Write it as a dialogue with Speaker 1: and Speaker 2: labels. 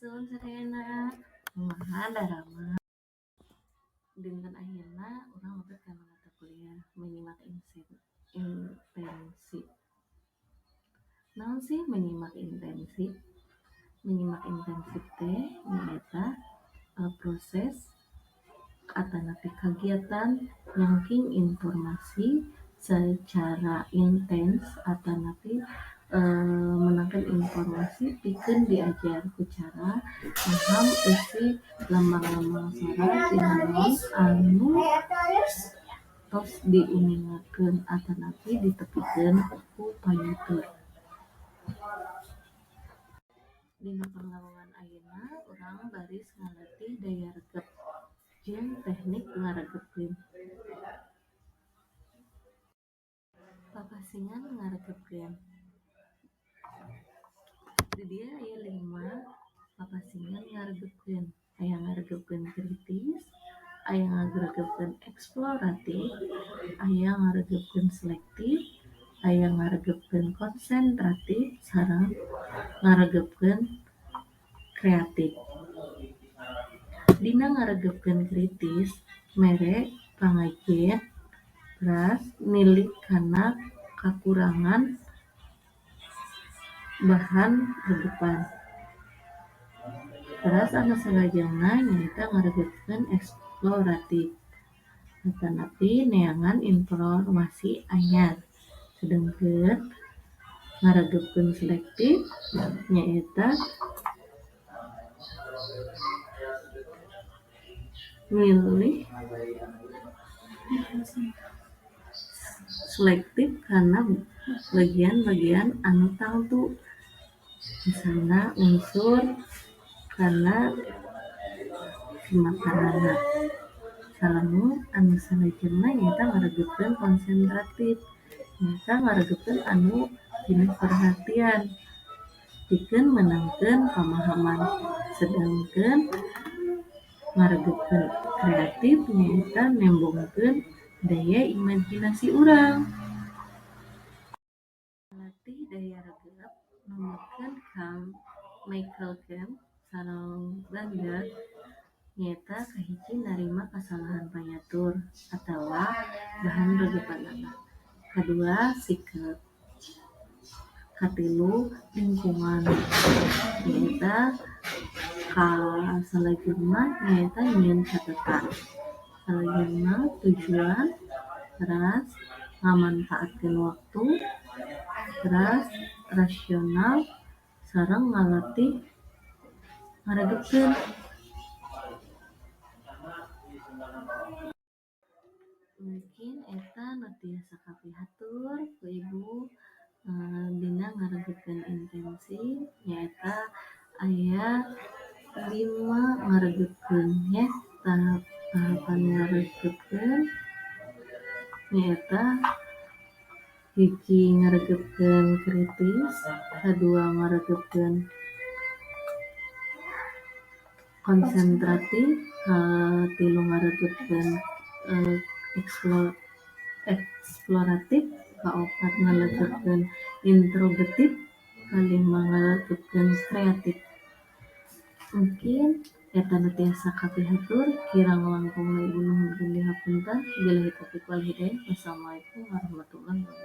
Speaker 1: Sampurasun sadayana. Kumaha daramang? Dinten ayeuna urang lebet kana mata kuliah menyimak intensi. Naon sih menyimak intensi? Menyimak intensif teh nyaeta proses atanapi kagiatan nyangking informasi secara intens atanapi meunangkeun informasi pikeun diajar ku cara paham eusi lambang-lambang sora tina naon anu tos diuningakeun atanapi ditepikeun ku panyutur. Dina panglawungan ayeuna urang baris ngalatih daya regep jeung teknik ngaregepkeun. Papasingan ngaregepkeun. Di dieu aya lima papasingan ngaregepkeun. Aya ngaregepkeun kritis, aya ngaregepkeun eksploratif, aya ngaregepkeun selektif, aya ngaregepkeun konsentratif, sareng ngaregepkeun kreatif. Dina ngaregepkeun kritis mere pangajen teras nilik kana kakurangan bahan regepan. Teras anu salajengna nyaeta ngaregepkeun eksploratif atanapi neangan informasi anyar. Sedengkeun ngaregepkeun selektif nyaeta milih selektif kana bagian-bagian anu tangtu, misalna unsur kana sematanana. Salajengna anu salajengna nyaeta ngaregepkeun konsentratif, nyaeta ngaregepkeun anu dina perhatian pikeun meunangkeun pamahaman. Sedengkeun ngaregepkeun kreatif nyaeta nembongkeun daya imajinasi urang. Ngalatih daya regep numutkeun Michael Camp sareng Bandler nyaeta kahiji narima kasalahan panyatur atawa bahan regepanana, kadua sikep, katilu lingkungan, nyaeta kasalajengna nyaeta nyieun catetan, salajengna tujuan, teras ngamanfaatkeun waktu, teras rasional sareng ngalatih ngaregepkeun. Mungkin eta nu tiasa kapihatur ku ibu dina ngaregepkeun intensi nyaeta aya lima ngaregepkeun nya tahap-tahapan ngaregepkeun nyaeta hiji ngaregepkeun kritis, kadua ngaregepkeun konsentratif, katilu ngaregepkeun eksploratif, kaopat ngaregepkeun introgetif, kalima ngaregepkeun kreatif. Mungkin eta nu tiasa kapihatur, kirang langkungna ibu nuhunkeun dihapunten. Billahi taufik wal hidayah. Wassalamualaikum warahmatullahi wabarakatuh.